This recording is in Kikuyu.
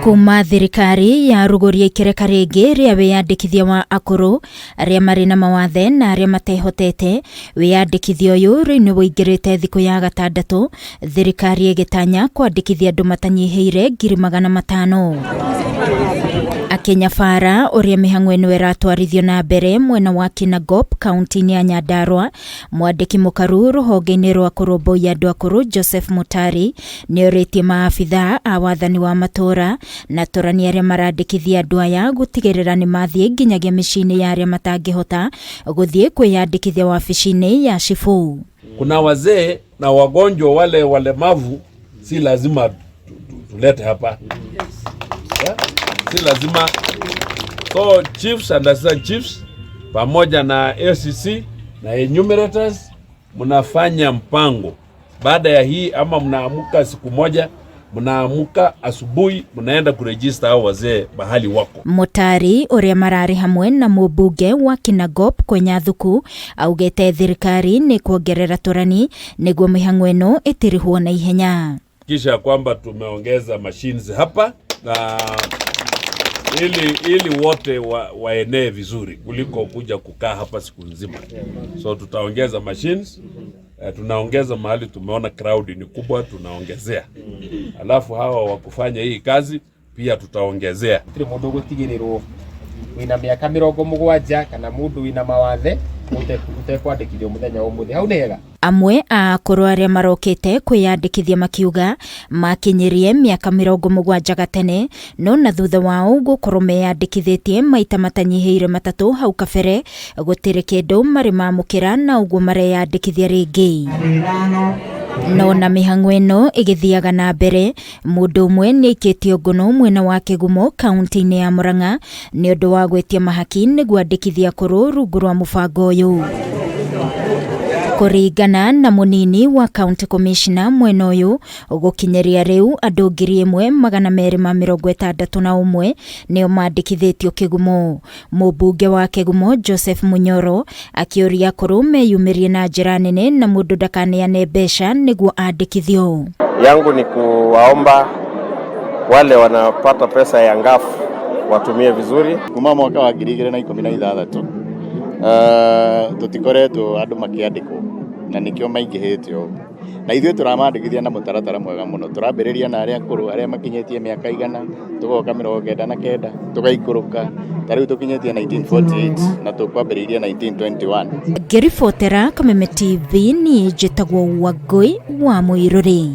Kuma thirikari yarugũria ikereka rĩngĩ rĩa wĩyandĩkithia wa akũrũ arĩa marĩ na mawathe na arĩa matehotete. Wĩyandĩkithia ũyũ rĩu nĩ wũingĩrĩte thikũ ya gatandatũ, thirikari ĩgĩtanya kwandĩkithia andũ matanyihĩire 500,000. Akĩnyabara ũrĩa mĩhang'o ĩno ĩratwarithio na mbere mwena wa Kinangop, kaunti-inĩ ya Nyandarua, mwandĩki mũkaru rũhonge-inĩ rwa kũrũmbũiya andũ akũrũ Joseph Mutari nĩorĩtie maabithaa a wathani wa matũũra na tũrani arĩa marandĩkithia andũ aya gũtigĩrĩra nĩ mathiĩ nginyagia mĩciĩ-inĩ ya arĩa matangĩhota gũthiĩ kwĩyandĩkithia wabici-inĩ ya cibũ. Kuna wazee na wagonjwa wale walemavu, si lazima tulete hapa, yeah? Si lazima. So chiefs and assistant chiefs pamoja na ACC na enumerators mnafanya mpango baada ya hii, ama mnaamuka siku moja, mnaamuka asubuhi, mnaenda kuregister hao wazee mahali wako. Mutari ũrĩa mararĩ hamwe na mũmbunge wa Kinangop Kwenya Thuku augĩte thirikari nĩ kuongerera tũrani nĩguo mĩhang'o ĩno ĩtirihwo na ihenya. Kisha kwamba tumeongeza machines hapa na ili wote waenee vizuri kuliko kuja kukaa hapa siku nzima. So tutaongeza machines, tunaongeza mahali tumeona crowd ni kubwa, tunaongezea. Alafu hawa wa kufanya hii kazi pia tutaongezea. Gũtirĩ mũndũ ũgũtigĩrĩrwo wĩna mĩaka 70 kana mũndũ wĩna mawathe ũtekwandĩkithio mũthenya wa ũmũthĩ. Hau nĩ hega. Amwe a akũrũ arĩa marokĩte kwĩyandĩkithia makiuga makinyirie mĩaka 70 gatene, no na thutha wao gũkorwo meyandĩkithĩtie maita matanyihĩire matatũ hau kabere, gũtirĩ kĩndũ marĩ mamũkĩra na ũguo mareyandĩkithia rĩngĩ. No na mĩhang'o ĩno ĩgĩthiaga na mbere, mũndũ ũmwe nĩ aikĩtio ngono mwena wa Kĩgumo, kaunti-inĩ ya Murang'a, nĩ ũndũ wa gwĩtia mahaki nĩguo andĩkithia akũrũ rungu rwa mũbango ũyũ. Kũringana na mũnini wa county commissioner mwena ũyũ, gũkinyĩria rĩu andũ 1261 nĩo mandĩkithĩtio Kĩgumo. Mũmbunge wa Kĩgumo Joseph Munyoro akĩũria akũrũ meyumĩrie na njĩra nene na mũndũ ndakaneane mbeca nĩguo andĩkithio. Yangu ni kuwaomba wale wanapata pesa ya NGAAF watumie vizuri. Kuma mwaka wa 2016 tutikoretwo andu makiandikwo na nikio maingĩhĩte ũguo, na ithuĩ tũramandĩkithia na mũtaratara mwega mũno. Tũrambĩrĩria na arĩa akũrũ, arĩa makinyĩtie mĩaka 100, tũgoka 99, tũgaikũrũka, ta rĩu tũkinyĩtie 1948 na tũkwambĩrĩirie 1921. Ngĩribotera Kameme TV, niĩ njĩtagwo Wangũi wa Mũirũrĩ.